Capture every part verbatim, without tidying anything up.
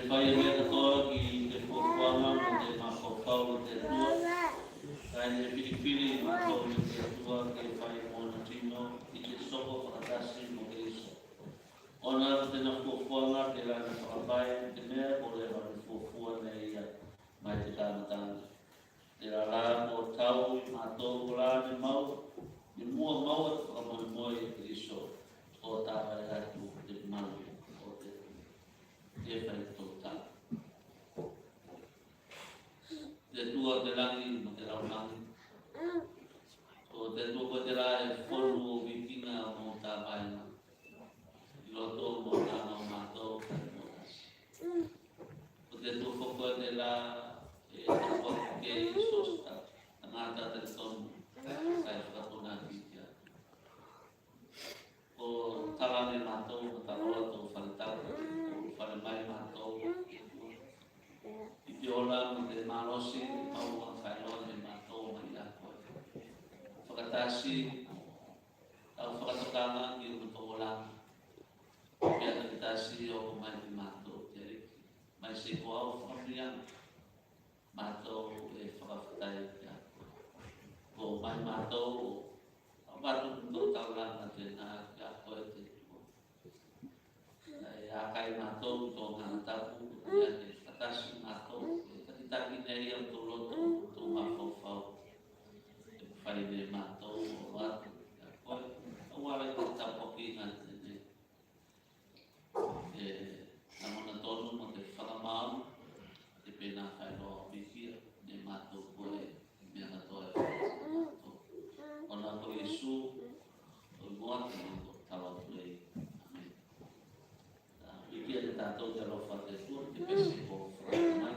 Fai e mea katoa ki te fuafuaga mo te mafaufau o te Atua. Kae ne filifili matou ne te Atua ke fai mona tino i te soko fakatasi mo Keriso. Ona ko tena fuafuaga telā ne fakavae te mea ko leva ne fuafua ne ia mai te kamataga. Telā la ko tau i matou kolā ne maua, ne mua maua te fakamoemoe i Keriso, ko tavae atu te malu o te Atua. Ke fai tou tau. Te Atua o te lagi mo te lalolagi. Ko te Atua ko telā e fonu o vikiga mo tavaega i loto mo tana o matou mo tasi. Ko te Atua foki koe telā e tapuaki ki ei so se tagata talitonu kae fakatonutonu ki a. Ko tala ne matou, ko tala o tou fale tau, ko fale mai matou i te ola mo te malosi, mau a faeloa ne matou mai a koe. Fakatasi tau fakatokaga ki o matou ola. Pea takitasi oko mai ki matou te Aliki. Mai se ko au fakamanuiaga. Matou e fakafetai ki a koe. Ko mai matou o avatu matou taulaga tenā ki a koe te Atua. E akai matou ki tou Agaga Tapu, ko te mea ke fakatasi matou, e takitaki ne ia tou loto, tou mafaufau. E fai ne matou o atu ki a koe, auala i te tapuakiga tenei. E lagona tonu mo te fakamau, te penā faeloa o vikia ne matou koe, mea katoa e fai matou. Ona ko Iesu, o moa te matou talo atu ei. Amene. Vikia ne tatou te alofa te Atua, te pese ko fai mai.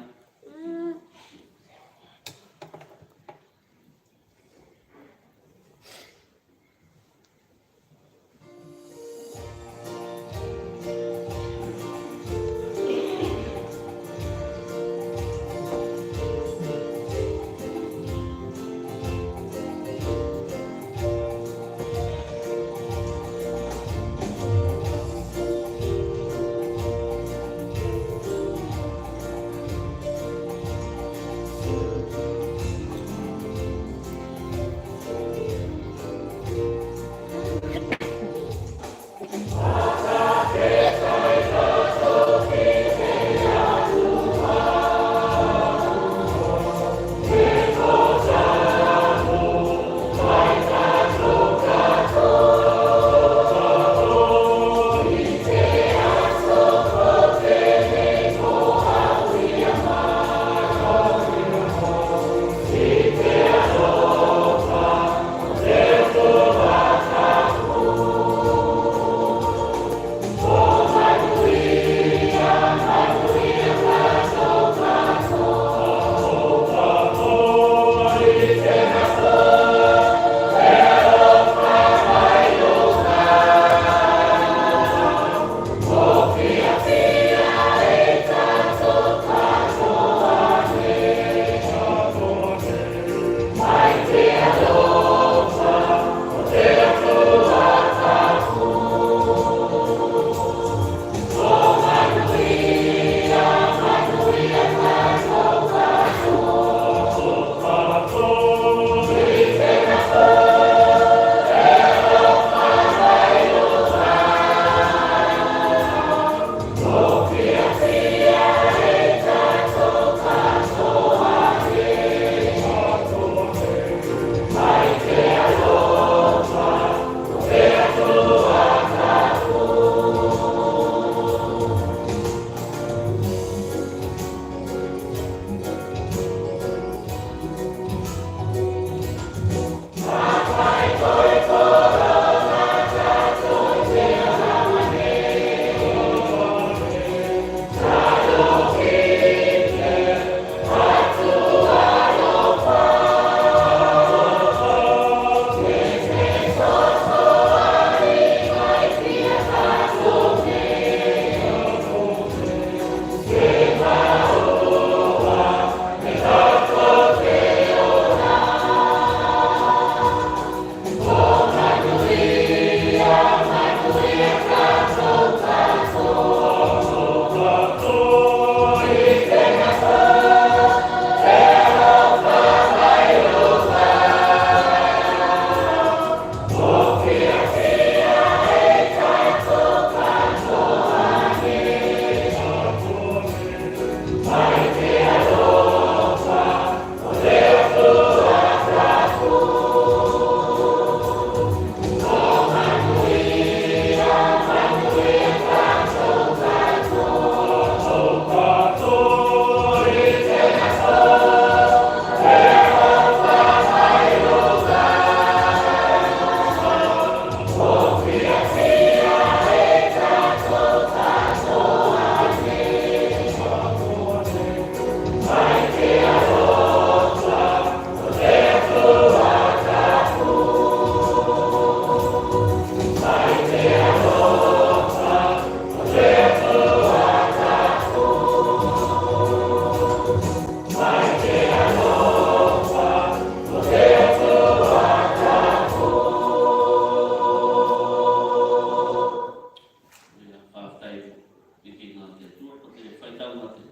Te Atua, ko te faitau a te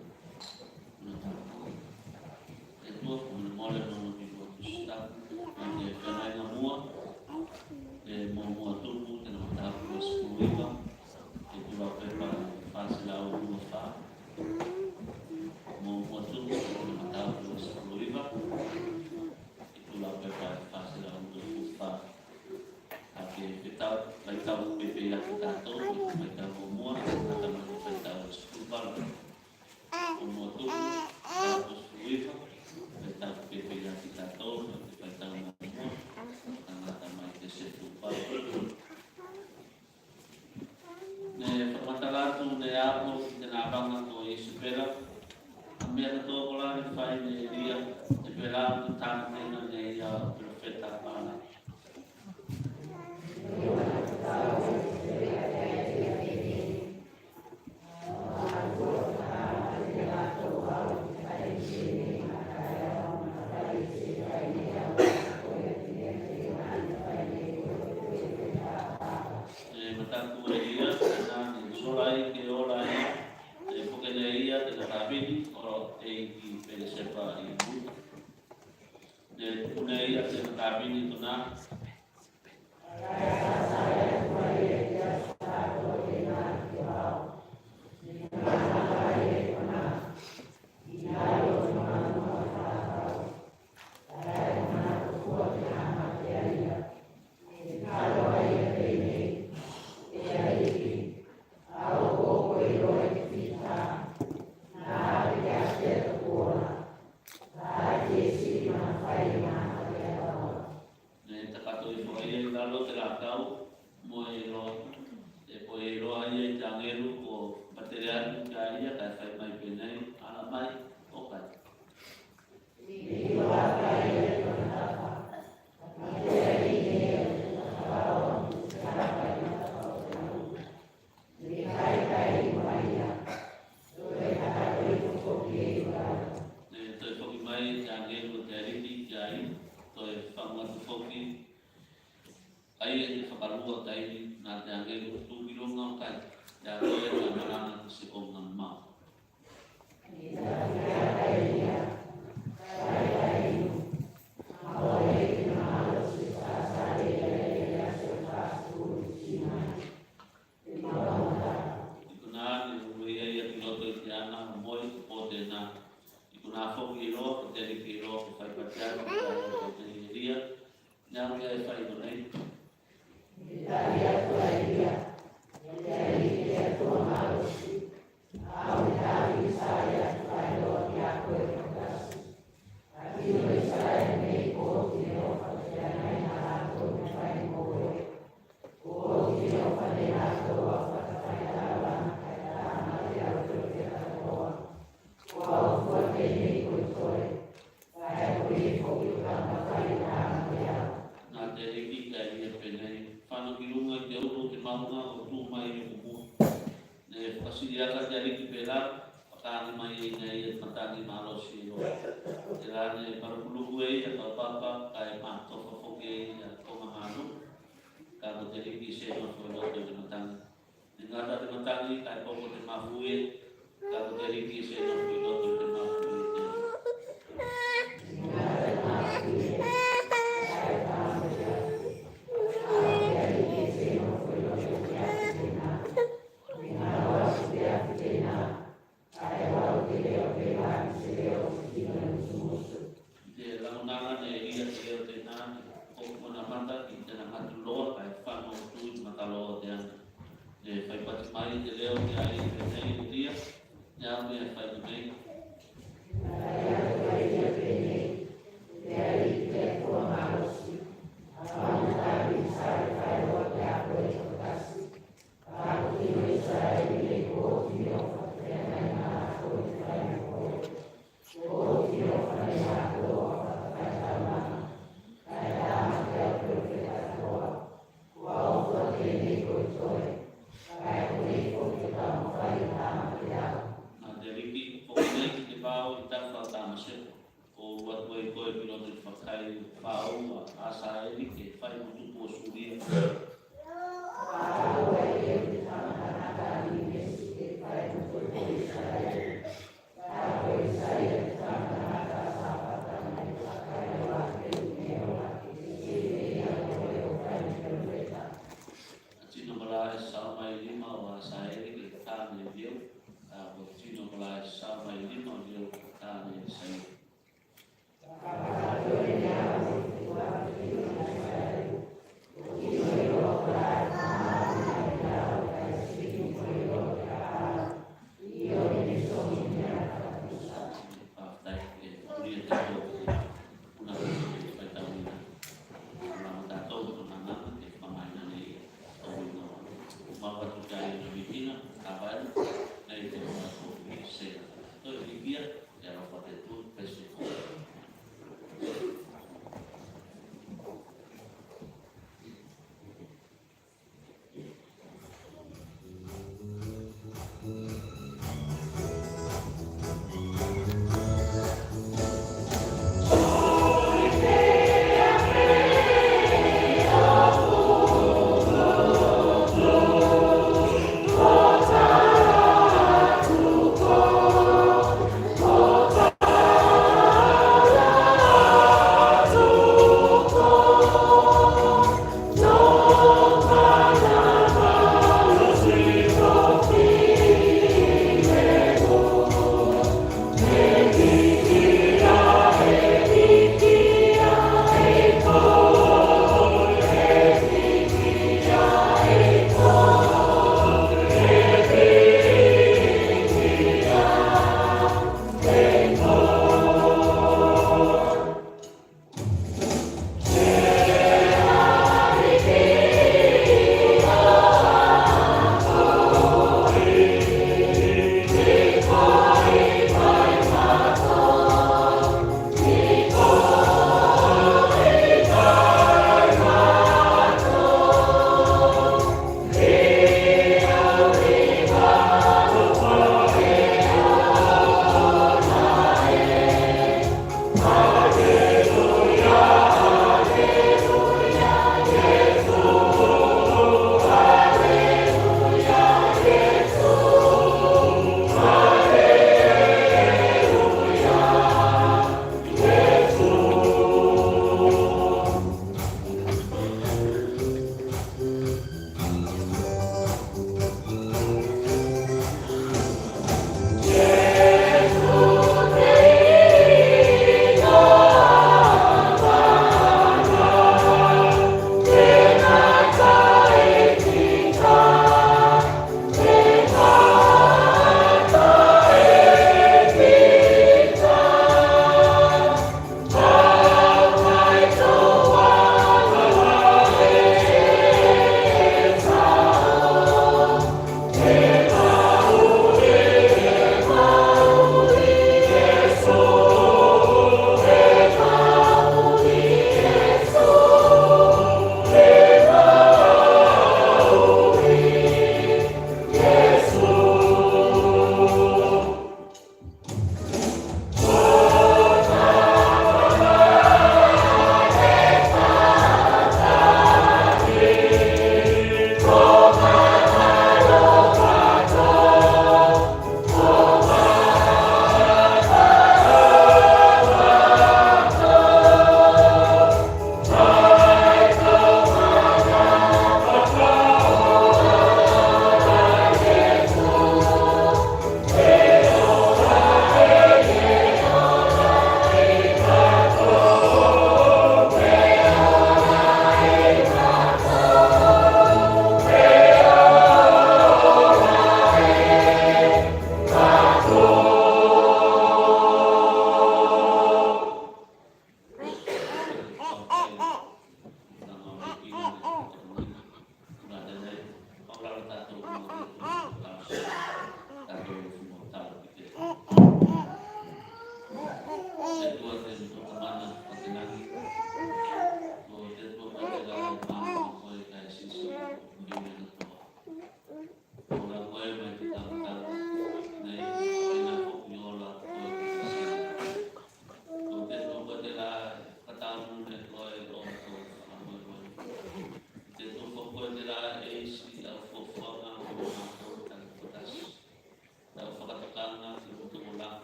matapatu. Te Atua, ko molemole ona o te Atua Tusi Tapu, ko te feagaiga mua, te muamua tupu, tena mataupu e sefulu iva, te tulaga pepa e fa selau lua fa. Muamua tupu, tena mataupu e sefulu iva, te tulaga pepa e fa selau lua fa. A ke faitau, faitau pepe ia ki tatou, faitau muamua, tagata mai te faitau e sefulu valu. Muamua tupu, mataupu e sefulu iva, faitau pepe ia ki tatou, faitau muamua, tagata mai te sefulu valu. Ne fakamatala atu ne Apo ki tena avaga ko Isipela a mea katoa kolā ne fai ne Elia, ne pelā ko te taumafaiga ne ia o perofeta a Paala. E mataku e ia, tena ne sola ei ke ola ei, e foke ne ia tena kavini o Teiki Pelesepa i Iuta. Ne tuku ne ia tena kavini konā. Ne takato ifo a ia i lalo te lakau, mo e iloa, e ko e iloa a ia i te agelu ko patele atu ki a ia, kae fai mai penei, ala mai, o kai. Ne toe foki mai te agelu o te Aliki ki a ia, toe fagu atu foki a ia i te fakalua o taimi, na te agelu tu ki luga o kai, ia koe na malaga ki se koga mamao. I konā ne ulu ei a ia ki loto i te ana o moe ko po tenā. I konā foki e iloa ko te Aliki e iloa ko faipati atu ki a ia ko te Elia. Ne au ia e fai konei. Na te Aliki ki a ia penei, fano ki luga i te ulu o te mauga o tu mai i oku mua. Ne fakasili aka te Aliki pelā, fakaagi mai ei ne ia te matagi malosi e iloa. Telā ne malukuluku ei a kaupapa, kae matofa foki ei a koga malo. Kae ko te Aliki se nofo i loto i te matagi. Ne gata te matagi, kae poko te mafuie, kae ko te Aliki se nofo i loto i te mafuie. I te lagonaga ne Elia te leo tenā, ne koku ona mata ki tena gatu loa, kae fano tu i te mata loa o te ana. Ne faipati mai te leo ki a ia penei, Elia, ne au ia e fai konei. Na te Aliki, foki nei ki te vao i tafa o Tamaseko. Ko ulu atu ei koe ki loto i te fakai o te vao a Asaeli ke fai mo tupu o Suria. Ko ulu atu ei koe ki loto i te fakai o te vao a Asaeli ke fai mo tupu o Suria. A ko tino kola e sau mai lima o lio ka tane i sai.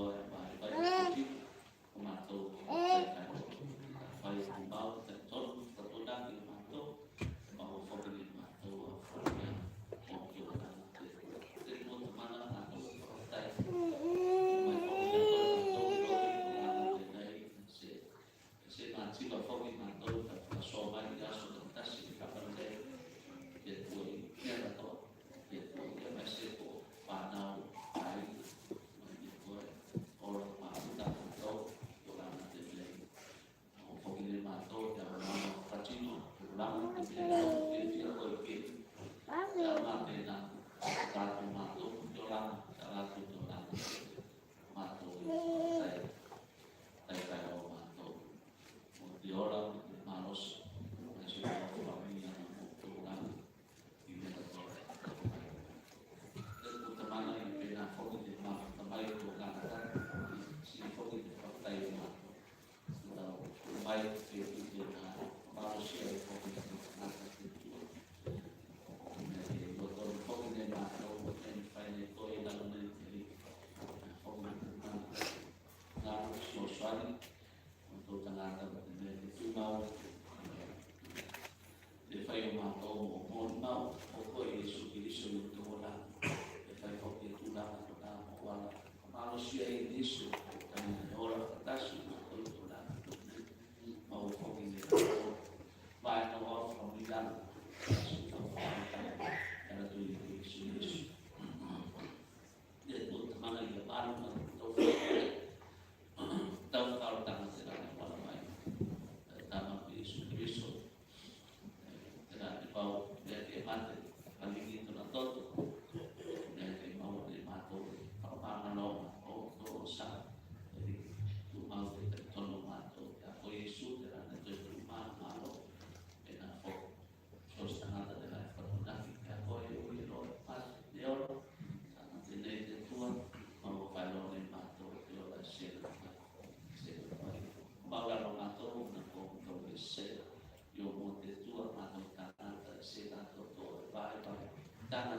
loa e vaivai atu ki ko matou. Taitai o fai tumau, taitonu, tatou naki matou, e mau foki ne matou a faia o ki o lana te. Te mo te mana matou, tai. Mai foki ne matou, matou, matou, matou, se, se matou foki matou, ka, ka so mai i aso na tasi, ka pa nei, ke tui, ke na to, ke tui, ke mai se ko, fanau, ai, mai ke koe, o, matou, matou, o lana te nei. Foki ne matou te aoga patino, te olaga, te mea e fia koe ke. Te aoga tena, tatou matou, te olaga, tatou te olaga. Matou e tai, taitai o matou. Mo te ola, mo te malosi, mo te famili, mo te olaga. I mea katoa. Te tamana i penā foki te mafuta mai o tagata, sili foki te fakafetai o matou. Tau mai te, te, te, malosia e foki te tagata te tua. Mea e iloa tonu foki ne matou, e fai ne koe i lalo ne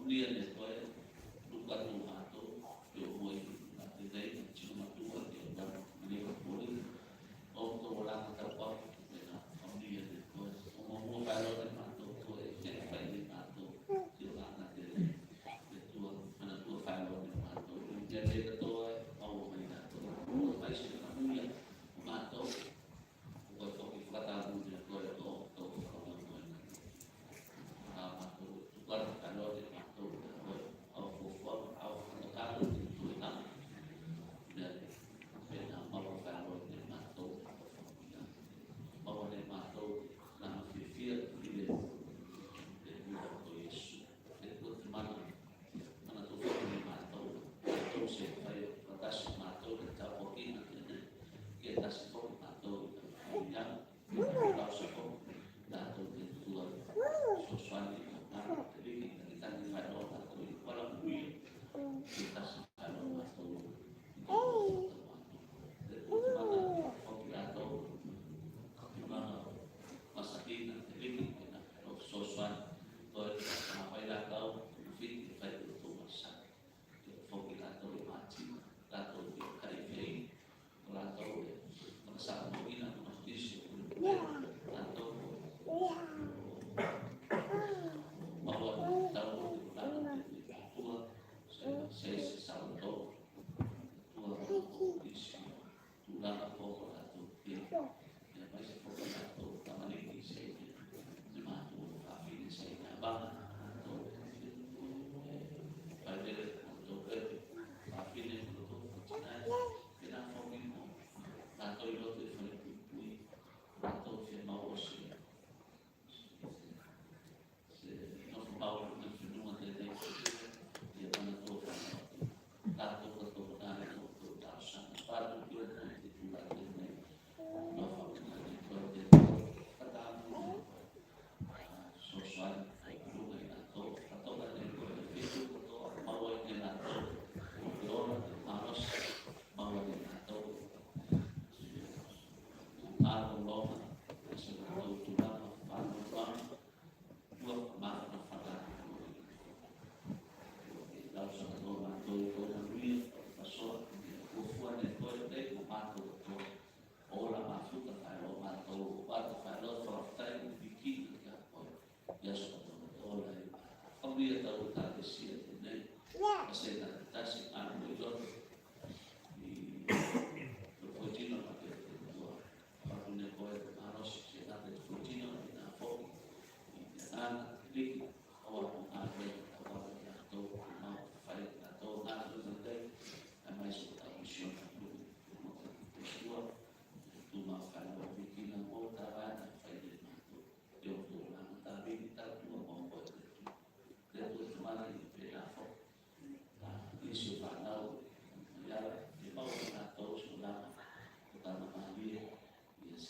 Manuia ne koe, luka atu matou, ke o moe ki te nei, tino matua, ke o tano, manuia ka poli. O tou olaga taupau, tena, manuia ne koe. O mua faeloa ne matou, koe, ke fai ne matou, ke o ana te nei. Te tua, manatua faeloa ne matou. Ia te katoa, au o mai tatou. O fai se manuia.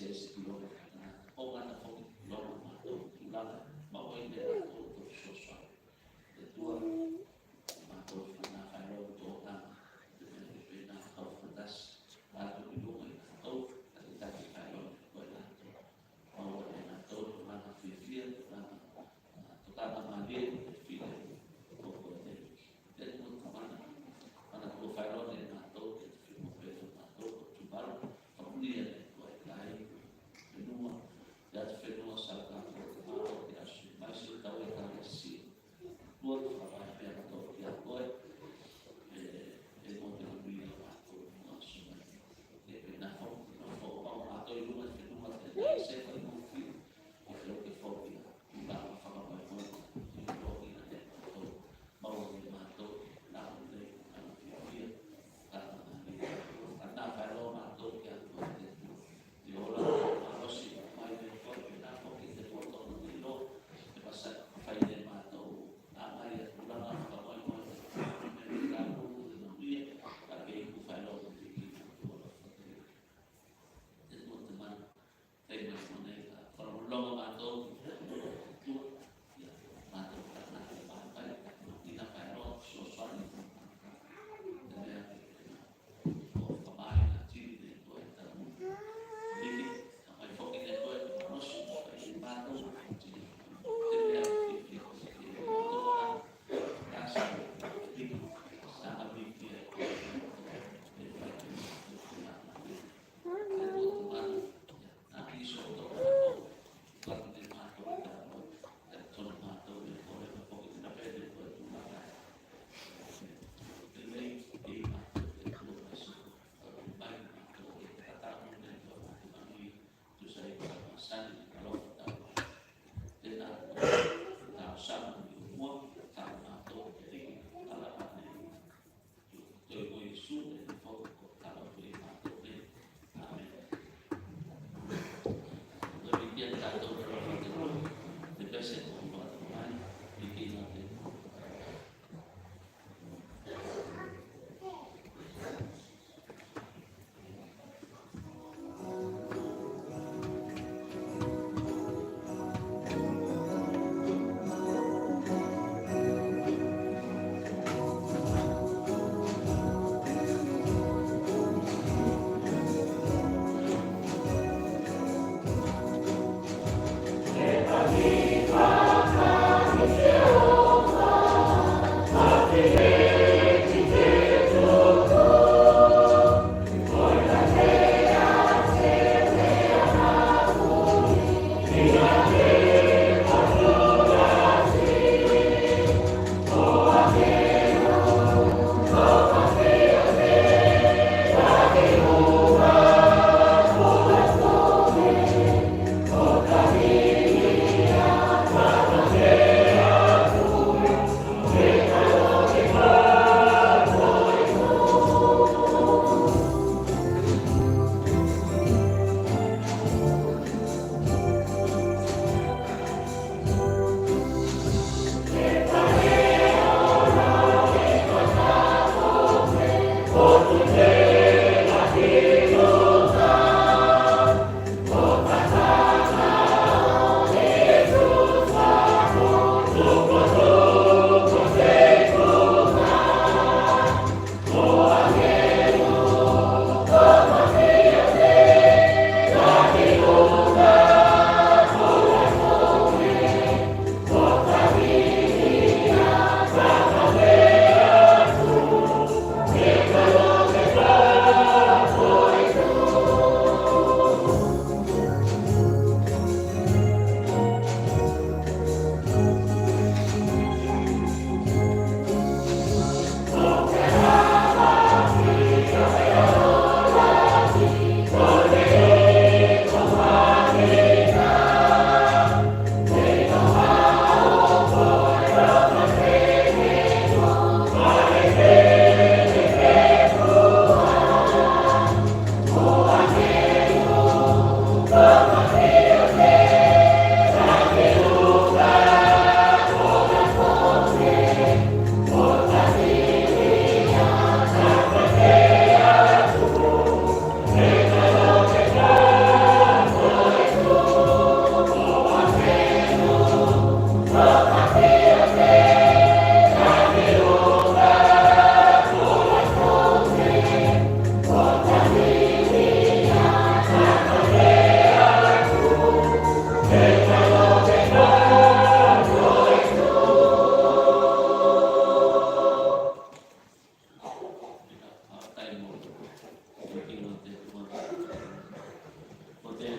se se ki loga, a, o gata foki ki loga matou tulaga, ma o i mea matou te fesoasoani. Te Atua, matou fana faeloa i tou tama, te mea e pei na kau fakatasi atu ki luga i latou, takitaki faeloa i koe latou. Maua e latou tulaga fiafia, tulaga, a, tulaga malie, te fili o koe nei. Te Atua Tamana, ana tua faeloa ne matou, te fili o koe nei matou, ko Tuvalu, famulia ne koe nei.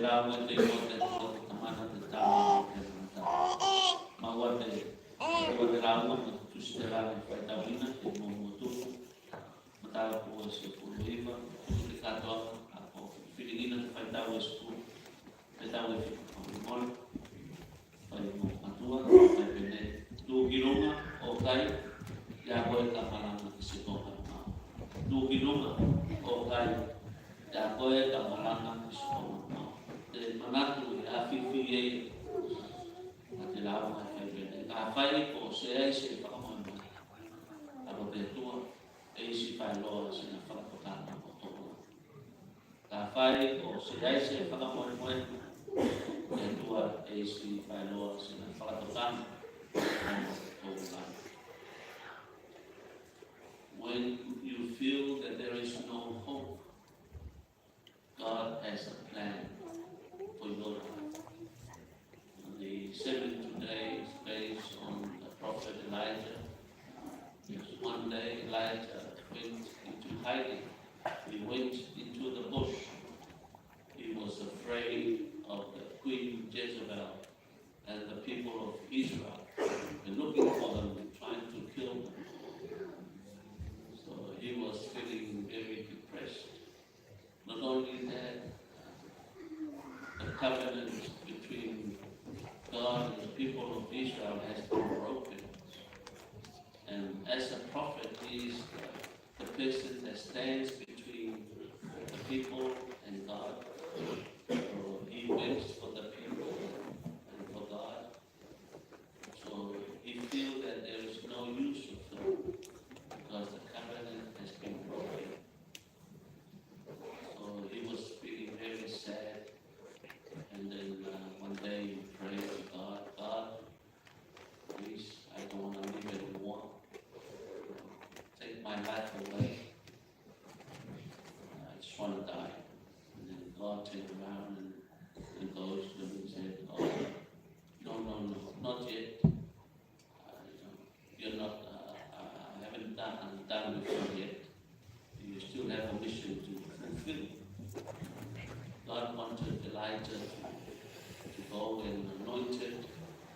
Lau e te Atua, te Atua, te Tamana, te Tama, te Mata. Maua te, maua te lau mo te tusi telā ne faitauina, te mo mo tupu. Mataupu e sefulu iva, tusi te katoa, a ko filiga ne faitau e sefulu, faitau e fitu, fakamomoli. Fai mo matua, fai penei. Tuku ki luga, o kai, ia koe ka malaga ki se toka mamao. Tuku ki luga, o kai, ia koe ka malaga ki se toka mamao. Te manatu e afifi ei, a te lau mai fai penei. Kafai ko seai se fakamoemoe, a ko te Atua e isi faeloa sina fakatokaga o tokolaga. Kafai ko seai se fakamoemoe, te Atua e isi faeloa sina fakatokaga o tokolaga. When you feel that there is no hope, God has a plan for your life. The sermon today is based on the prophet Elijah. Yes, one day Elijah went into hiding. He went into the bush. He was afraid of the queen Jezebel and the people of Israel. They're looking for them, trying to kill them. So he was feeling very depressed. Not only that, the covenant between God and the people of Israel has been broken. And as a prophet, he is the, the person that stands between the people and God. So he waits for the people and for God. So he feels that there is no use of them because the covenant has been broken. So he was feeling very sad. And then, uh, one day he prayed to God, "God, please, I don't wanna live anymore. Take my life away. I just wanna die." And then God turned around and, and goes to him and said, "Oh, no, no, no, not yet. Uh, you know, you're not, uh, uh, I haven't done, I'm done with you yet. You still have a mission to fulfill." God wanted Elijah to, to go and anointed,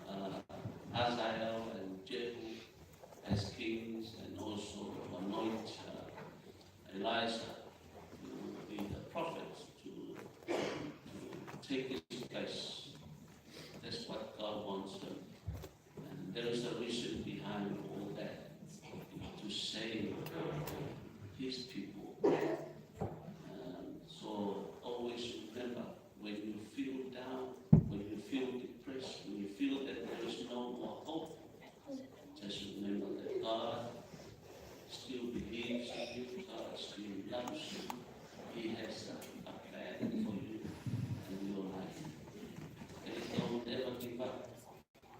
uh, Hazael and Jehu as kings, and also to anoint, uh, Elijah to be the prophet to, to take his place. That's what God wants them. And there is a reason behind all that, to save his people. And so always remember, when you feel down, when you feel depressed, when you feel that there is no more hope, just remember that God still believes in you, God still loves you. He has a, a plan for you and your life. Okay, don't ever give up.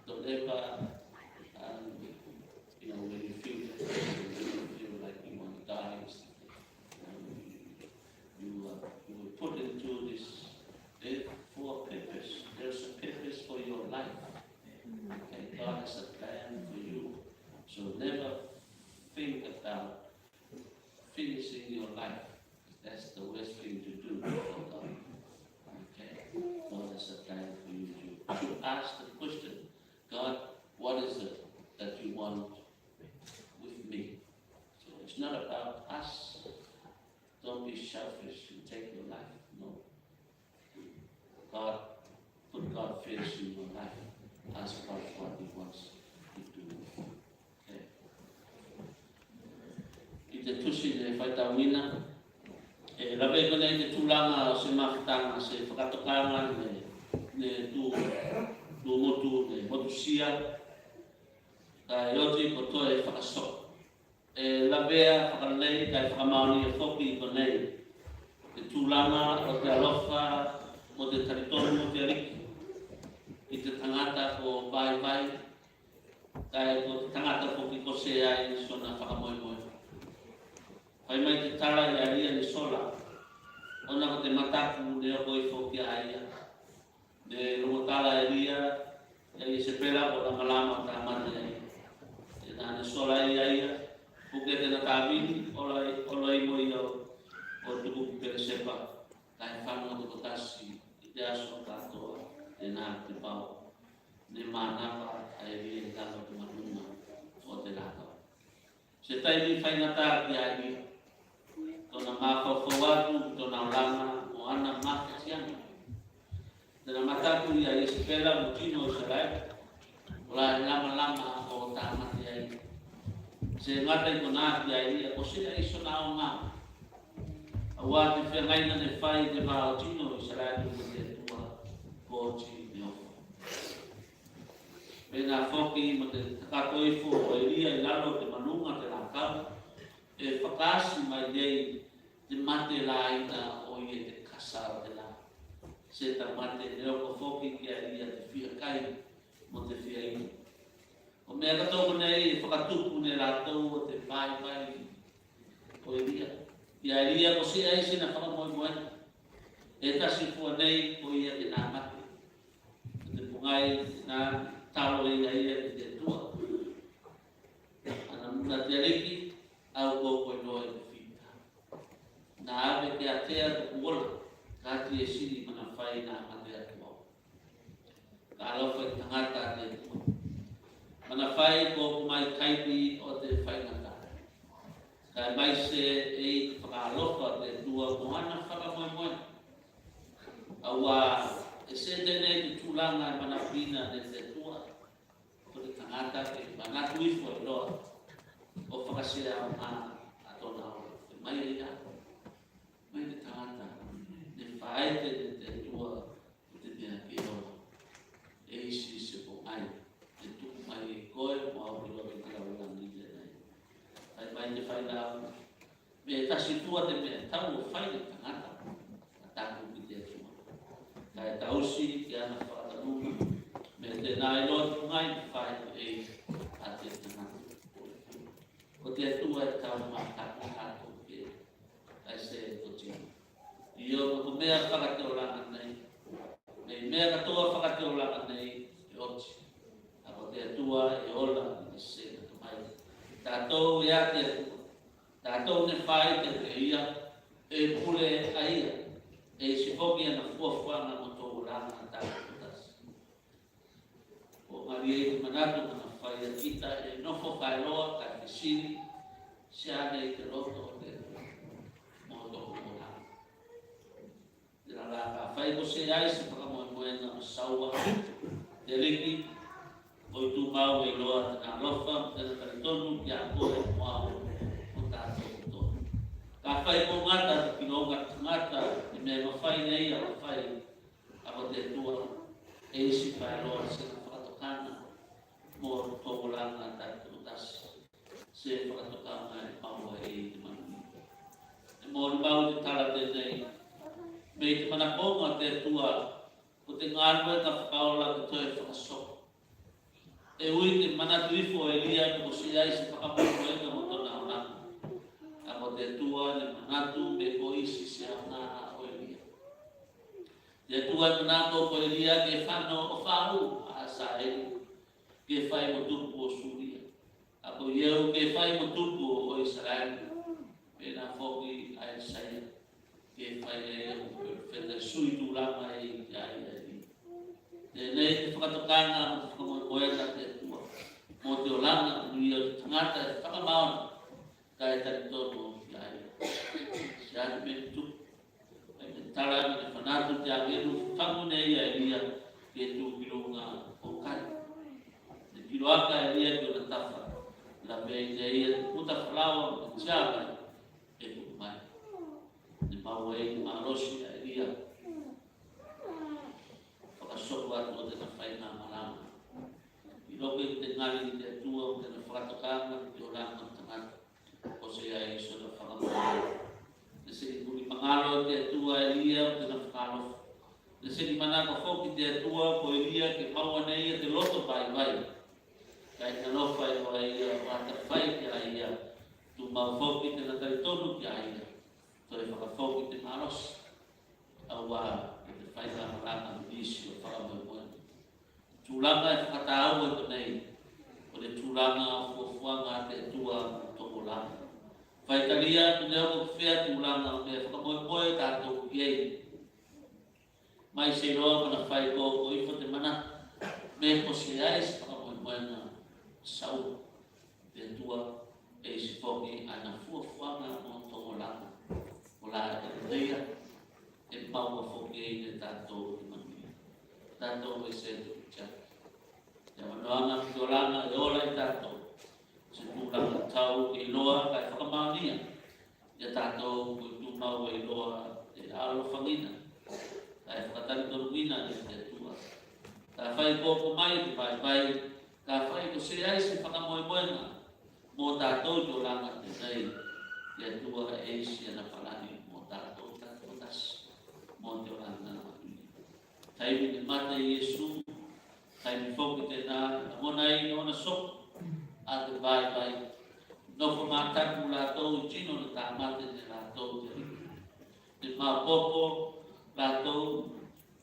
Don't ever, um, you know, when you feel depressed, when you feel like you wanna die or something, you know, you, you, uh, you were put into this earth for a purpose. There's a purpose for your life. Okay, God has a plan for you. So never think about finishing your life. That's the worst thing to do for God. Okay? God has a plan for you. You should ask the question, "God, what is it that you want with me?" So it's not about us. Don't be selfish and take your life. No. God, put God first in your life. Ask God what he wants to do with you. Okay. I te tusi ne faitauina, e lavea konei te tulaga o se mafutaga, se fakatokaga ne, ne tu, tu motu, ne motusia, kae oti ko toe fakasoko. E lavea fakalei kae fakamaonia foki konei te tulaga o te alofa mo te talitonu o te Aliki i te tagata ko vaivai, kae ko te tagata foki ko seai sona fakamoemoe. Fai mai te tala i a Elia ne sola, ona ko te mataku ne oko ifo ki a ia. Ne logo tala Elia i a Iesepela ko lamalama o tamana i a ia. Tena ne sola i a ia, puke tena tavini, ola i, ola i mo ia o tuku ki Peresepa, kae fano tokotasi i te aso katoa, tenā te pau ne manava a Elia i lalo te manuga o te lakau. Se taimi faigata ki a Elia, tona mafaufau atu ki tona olaga mo ana mafatiaga. Tena mataku ia Iesepela mo tino o Isaraelu, o la e lamalama o tamate ai. Se gata i konā ki a Elia, ko se ai sona aoga. Auā te feagaina ne fai i te va o tino o Isaraelu mo te Atua, ko oti ne ofo. Penā foki mo te takato ifo o Elia i lalo o te manuga o te lakau, e fakaasi mai ei te mate laina o ia i te kasa o te la. Se tamate ne oko foki ki a Elia te fia kai mo te fia inu. Ko mea katoa konei e fakatupu ne latou o te vaivai o Elia. Ia Elia ko se ai sena fakamoemoega. E tasi fua nei ko ia tenā mate. Ko te pogai tenā talo ia ia ki te Atua. Anamuna te Aliki, au ko koe loa i te fita. Na ave ke atea toku ola, kati e sili manafai na mate atu au. Ka alofa i tagata a te Atua. Manafai ko oku mai kaimi o te faigata. Kae maise ei te fakaalofa a te Atua mo ana fakamoemoe. Auā e se tenei te tulaga e manakuina ne te Atua. Ko te tagata ke manatu ifo e loa o fakasea a tona ola. Mai ia, mai te tagata ne faete ne te Atua ko te mea ke ola. E isi se pogai e tuku mai ei koe mo au ke loa ke te lalolagi tenei. Fai mai te failau, me tasi fua te mea tau o fai ne tagata, a taku ki te Atua. Kae tausi ki ana fakatanuga, me tenā iloa tugai ne fai ei a te tagata. Ko te Atua e tau mataku tatou ke, kae se ko tino. Io, ko te mea fakateolaga nei, me mea katoa fakateolaga nei e oti. A ko te Atua e ola, e se katoa mai. Tatou e a te Atua. Tatou ne faite ne ia, e pule a ia, e isi foki ana fuafuaga mo tou olaga tatou tasi. Ko gali ei te manatu manafai a kita e nofo faeloa kae fesili se a nei te loto o te Atua mo tou olaga. Tela la kafai ko se ai se fakamoemoega mo saua te Aliki, ko i tumau e iloa tena alofa, tena talitonu ki a koe mo au mo tatou katoa. Kafai ko gata te kiloga tagata i mea e mafai ne ia o fai, a ko te Atua e isi faeloa se fakatokaga mo tou olaga tatou tasi. Se fakatokaga e maua ei te manu. E molimau te tala tenei, me i te manakoga o te Atua, ko te galuega fakaola ko te toe fakasoko. E ui ke manatu ifo o Elia ko se ai se fakamoemoega mo tona olaga. A ko te Atua ne manatu me ko isi se aoga o Elia. Te Atua e manako ko Elia ke fano o Falo, a Asaelu, ke fai mo tupu o Suria. A ko Ieu ke fai mo tupu o Isaraelu. Penā foki a Isaia, ke fai a ia mo perofeta e sui tulaga i te ai a Elia. Tenei te fakatokaga mo te fakamoemoega a te Atua mo te olaga manuia o te tagata e fakamaoni kae talitonu ki a ia. Se atu me tupu. Kae me tala atu ne fanatu te agelu, fagu ne ia a Elia ke tu ki luga o kali. Ne kilo aka a Elia ki ona tafa, lavea ne ia te puta falaoa mo te tiaga e tuku mai. Ne maua ei te malosi a Elia. Fakasoko atu o tena faiga malama. I loto i te gali i te Atua o tena fakatokaga ki te olaga o tagata. Ko se ai sona fakamoemoe. Ne seki kuli magalo te Atua a Elia o tena fakaalofa. Ne seki manako foki te Atua ko Elia ke maua ne ia te loto vaivai. Kae ne alofa iloa a ia o atafai ki a ia. Tumau foki tena talitonu ki a ia. Toe fakafoki te malosi. Auā ko te faiga malaga nisi o fakamoemoe. Tulaga e fakatāua i konei, ko te tulaga o fuafuaga a te Atua mo tou olaga. Faitalia ko te oko ki fea tulaga o mea fakamoemoe tatou ki ei. Mai se iloa kona fai ko, ko ifo te manatu me ko seai se fakamoemoega sau te Atua, e isi foki ana fuafuaga mo togolaga. Kolā e keleia e maua foki ei ne tatou te manuia. Tatou e se tuku tiaki. Te avanoaga ki tulaga e ola i tatou se tulaga tau ke iloa kae fakamaonia. Ia tatou ko tumau e iloa e alofagina kae fakatalitoluina ne te Atua. Kafai ko oko mai te vaivai, kafai ko seai se fakamoemoega mo tatou i tulaga tenei, te Atua e isi ana palani mo tatou, tatou tasi mo te olaga. Taimi ne mate Iesu, taimi foki tenā e lagona ai ona soko a te vaivai. Nofo mataku latou i tino ne tamate ne latou te Aliki. Ne maopoopo latou,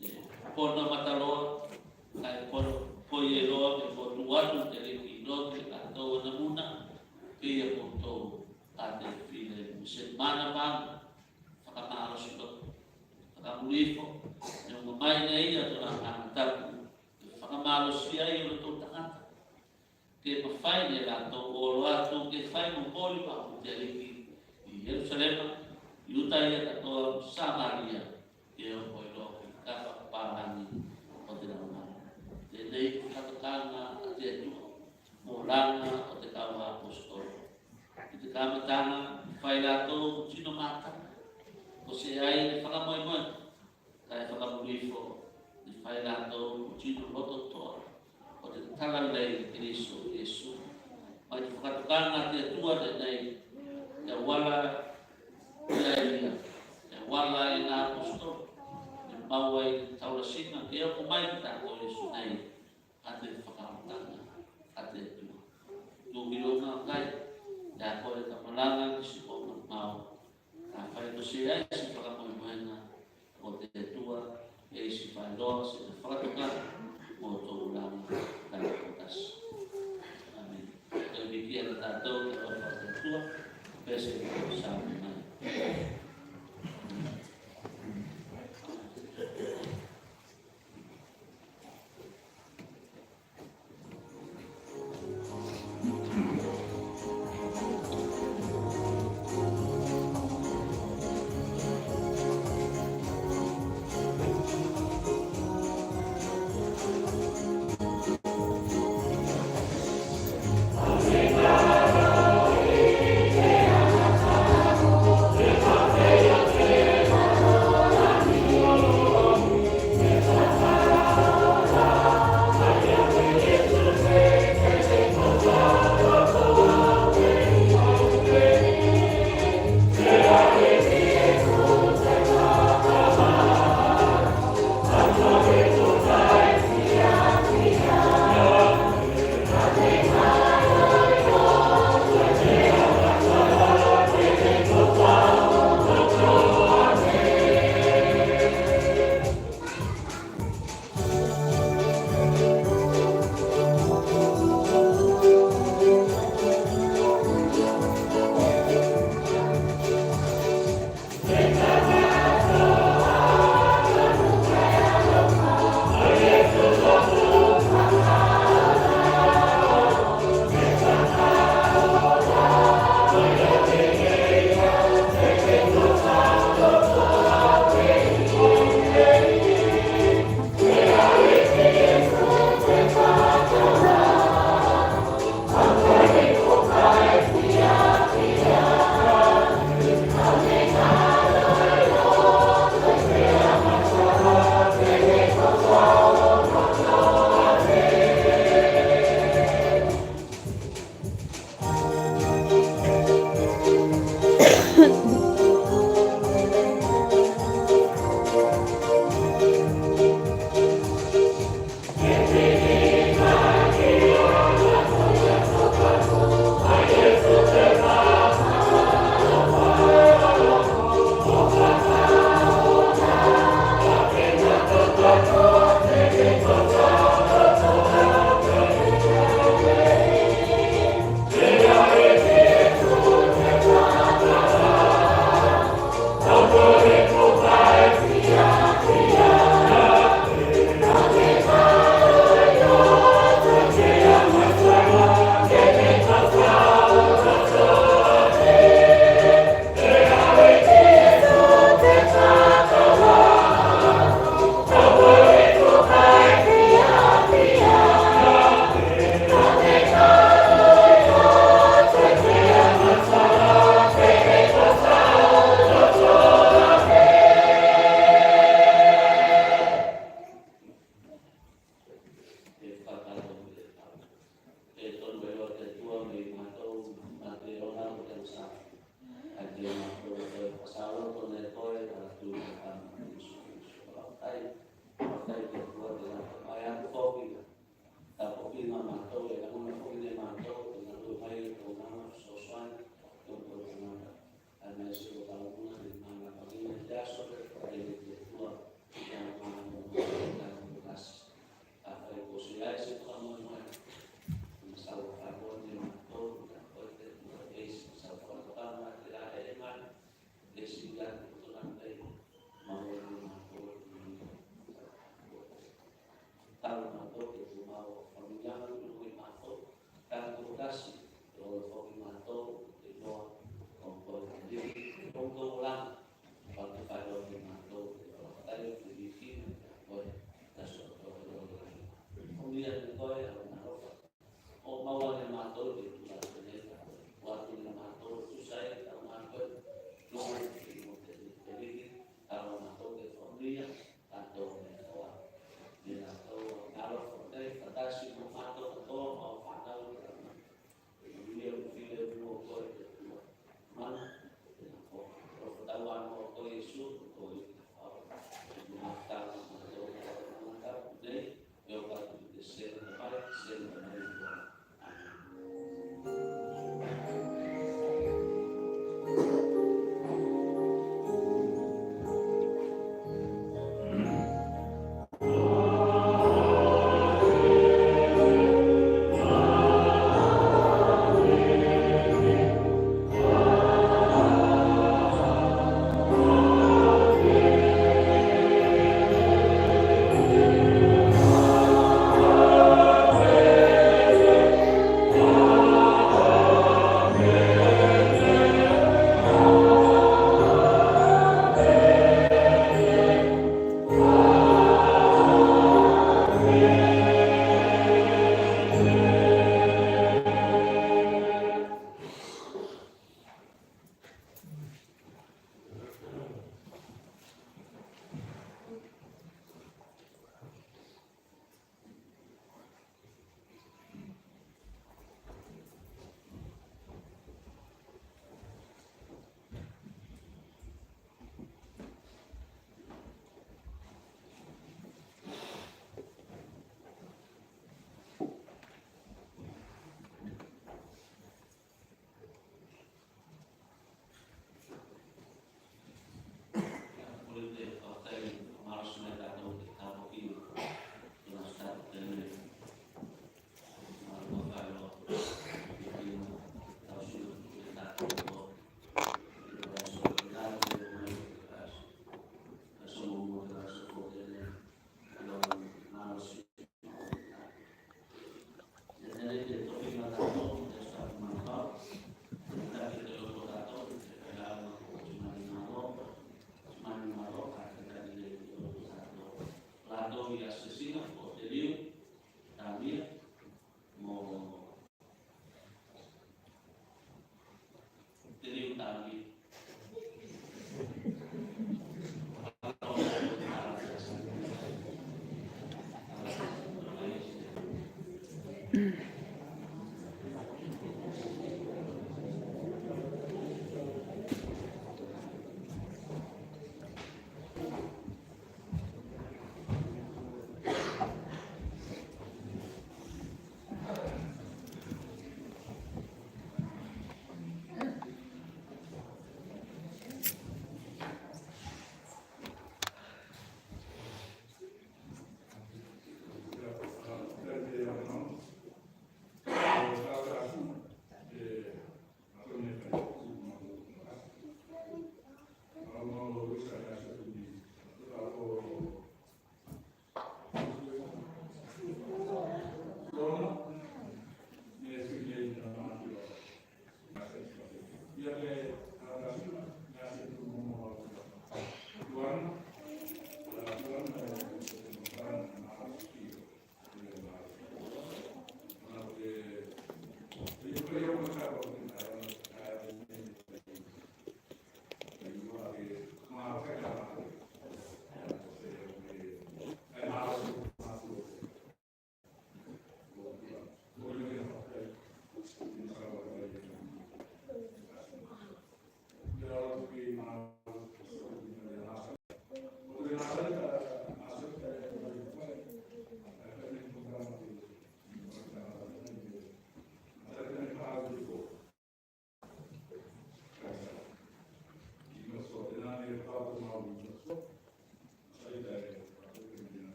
ne pono mataloa, kae pono poi eiloa me ko tu atu te Aliki i loto i latou anamuna. Pei a koutou a te filemu, se manavaga fakamalosi loto. Fakamuli ifo, ne ō mai ne ia tona Agaga Tapu e fakamalosi ai olotou tagata. Ke mafai ne latou o olo atu ke fai mo moli papu te Aliki i Ierusalema, i Iutaia katoa, Samaria, ke oko i loa ki te kapa palagi o te lalolagi. Tenei te fakatokaga a te Atua mo olaga o te kau aposetolo. I te kamataga, fai latou ko tino mataku, ko seai ne fakamoemoega, kae fakamuli ifo ne fai latou ko tino lototoa o te talalelei a Keriso Iesu. Mai te fakatokaga a te Atua tenei, e auala i a Elia, e auala i ana aposetolo, ne maua i te taulasiga ke oko mai ki tatou Iesu nei. A te fakaolataga a te Atua. Tuku iloga kai, ia koe ka malaga ki se koga mau. Kafai ko seai se fakamoemoega o te Atua, e isi faeloa se fakatoka mo tou olaga talatasi. Amene. Toe vikia ne tatou te alofa o te Atua, pese ko Same mai.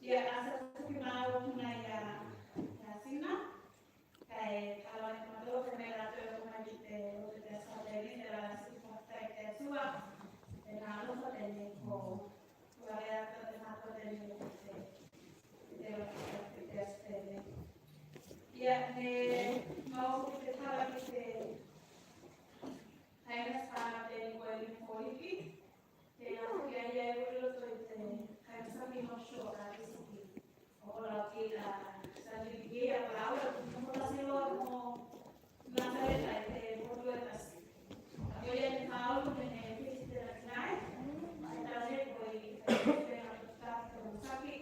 Ia, a se foki malo tuna ia, ia Sina. Kae talofa atu ki a matou, kae mea latou e oko mai ki te lotu te Aso Faraile, te lasi fakafetai ki te Atua. Tena alofa tenei ko, ko ea atu te matou tenei ki te, ki te lotu te Aso Faraile. Ia, ne mau ki te tala ki te Highness Father Daniel William Foiki. Te afu ia ia e uli loto i te Highness Father Daniel Short, a te siki. O kola ki a San Dieguito, a kola ua, ko kola selo mo Nazareth i te motu e tasi. A ko ia ne faulu me ne fiti te rakinai, e tasi ko i te fiti te rakinai, te musaki,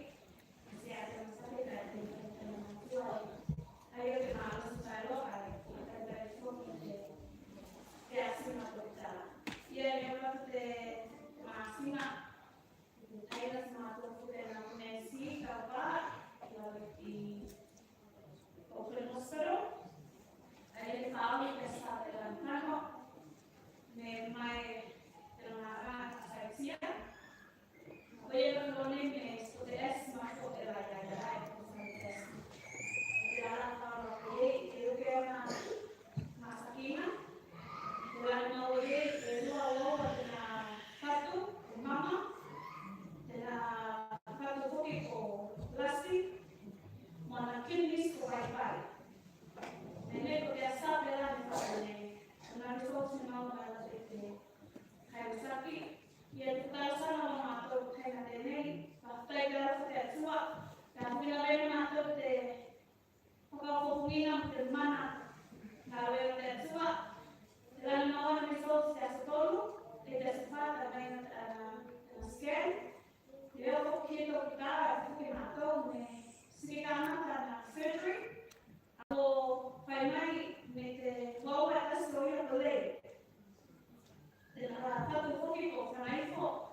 Ia te talosaga mo matou i te taeao tenei, fakafetai te alofa o te Atua, kae fakafetai matou te fakaofogiina mo te mana o te Atua. Te lagi maua nei sou te Aso Tolu, te Aso Fa, te lagi maua nei te scan. Te lagi foki ki tou tala e foki matou me siki kamata ana surgery. Ko fai mai me te kou a tasi o ia ko lei. Tena la fatu foki ko fanaifo,